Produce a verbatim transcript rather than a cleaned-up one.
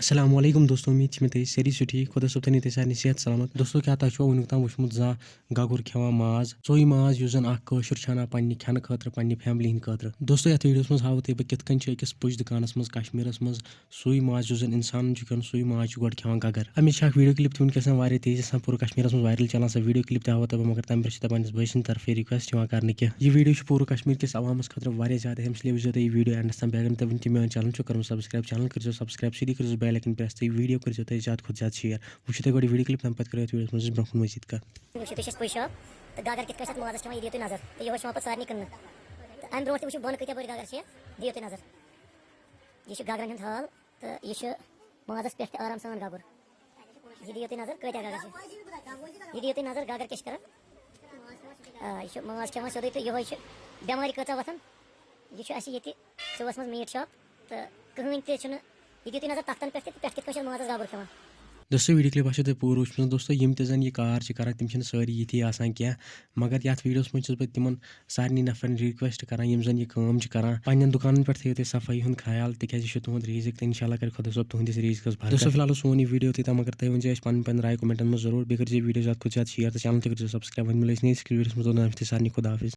السلام علیکم دوستو، امید چھِ مےٚ تُہۍ سٲری چھِو ٹھیٖک۔ خۄدا صٲب تھٲینو تُہۍ سارنٕے صحت سلامت۔ دوستو، کیٛاہ تۄہہِ چھُوا وٕنیُک تام وٕچھمُت زانٛہہ گگُر کھٮ۪وان ماز؟ سُے ماز یُس زن اکھ کٲشُر چھُ انان پننہِ کھٮ۪نہٕ خٲطرٕ، پننہِ فیملی ہٕنٛدِ خٲطرٕ۔ دوستو، یتھ ویڈیوس منٛز ہاوو تۄہہِ بہٕ کِتھ کٔنۍ چھِ أکِس پُج دُکانس منٛز کشمیرس منٛز سُے ماز یُس زن انسانن چھُ کھیوٚن، سُے ماز چھُ گۄڈٕ کھٮ۪وان گگر۔ امِچ چھِ اکھ ویڈیو کلپ تہِ وٕنکیٚس واریاہ تیزی سان پوٗرٕ کشمیرس منٛز وایرل چلان۔ سۄ ویڈیو کلپ تہِ ہاوو تۄہہِ بہٕ، مگر تمہِ برونٛہہ چھِ تۄہہِ پننِس بٲے سٕنٛدِ طرفہٕ request یِوان کرنہٕ کہِ یہِ ویڈیو چھِ پوٗرٕ کشمیر کِس عوامس خٲطرٕ واریاہ زیادٕ اہم، اس لیے وٕچھزیو تُہۍ یہِ ویڈیو endس تام۔ بیٚیہِ اگر نہٕ تۄہہِ وٕنہِ تہِ میون channel چھُو کوٚرمُت subscribe، channel کٔرزیو subscribe، سۭتی کٔرزیو bell icon press تہٕ یہِ ویڈیو کٔرزیو تُہۍ زیادٕ کھۄتہٕ زیادٕ share۔ وٕچھِو تُہۍ گۄڈٕ ویڈیو کلپ، تمہِ پتہٕ کرو یتھ ویڈیوس منٛز أسۍ برونٛہہ کُن مزید کتھ۔ وٕچھِو تُہۍ، چھِ اَسہِ پُج شاپ تہٕ گگر کِتھ کٔنۍ چھِ اَتھ مازَس کھٮ۪وان، یہِ دِیِو تُہۍ نظر۔ تہٕ یِہوٚے چھِ یِوان پَتہٕ سارنٕے کٕننہٕ۔ تہٕ اَمہِ برونٛٹھ تہِ وٕچھِو بۄنہٕ کۭتیٛاہ بٔڑۍ گگر چھِ، دِیِو تُہۍ نظر۔ یہِ چھُ گگرَن ہُنٛد حال تہٕ یہِ چھُ مازَس پٮ۪ٹھ تہِ آرام سان گگُر۔ یہِ دِیِو تُہۍ نظر کۭتیٛاہ گگر چھِ۔ یہِ دِیِو تُہۍ نظر گگر کیٛاہ چھِ کَران۔ آ، یہِ چھُ ماز کھٮ۪وان سیوٚدُے تہٕ یِہوٚے چھُ بٮ۪مارِ کۭژاہ وۄتھان۔ یہِ چھُ اَسہِ ییٚتہِ صُبحَس منٛز meat shop تہٕ کٕہٕنۍ تہِ چھُنہٕ، یہِ دِیِو تُہۍ نظر تَختَن پٮ۪ٹھ تہِ، پٮ۪ٹھ کِتھ کٔنۍ چھِ مازَس گگُر کھٮ۪وان۔ دوستو، ویڈیو کلپ آسیو تۄہہِ پوٗرٕ وٕچھمٕژ۔ دوستو، یِم تہِ زن یہِ کار چھِ کران، تِم چھِنہٕ سٲری یِتھی آسان کینٛہہ، مگر یتھ ویڈیوس منٛز چھُس بہٕ تِمن سارنٕے نفرن request کران، یِم زن یہِ کٲم چھِ کران، پننٮ۪ن دُکانن پٮ۪ٹھ تھٲیِو تُہۍ صفٲیی ہُنٛد خیال، تِکیازِ یہِ چھُ تُہُنٛد رِزق تہٕ انشاءاللہ کرِ خۄدا صٲب تُہنٛدِس رِزقس برکت۔ دوستو، فی الحال اوس سون یہِ ویڈیو یُتُے تام، مگر تُہۍ ؤنۍ زیو اَسہِ پنٕنۍ پنٕنۍ راے commentن منٛز ضروٗر، بیٚیہِ کٔرۍ زیو ویڈیو زیادٕ کھۄتہٕ زیادٕ share تہٕ channel تہِ کٔرۍ زیو subscribe۔ وۄنۍ مِلو أسۍ نٔیِس ویڈیوس منٛز، توٚتام چھِ تُہۍ سارنٕے خۄدا حافظ۔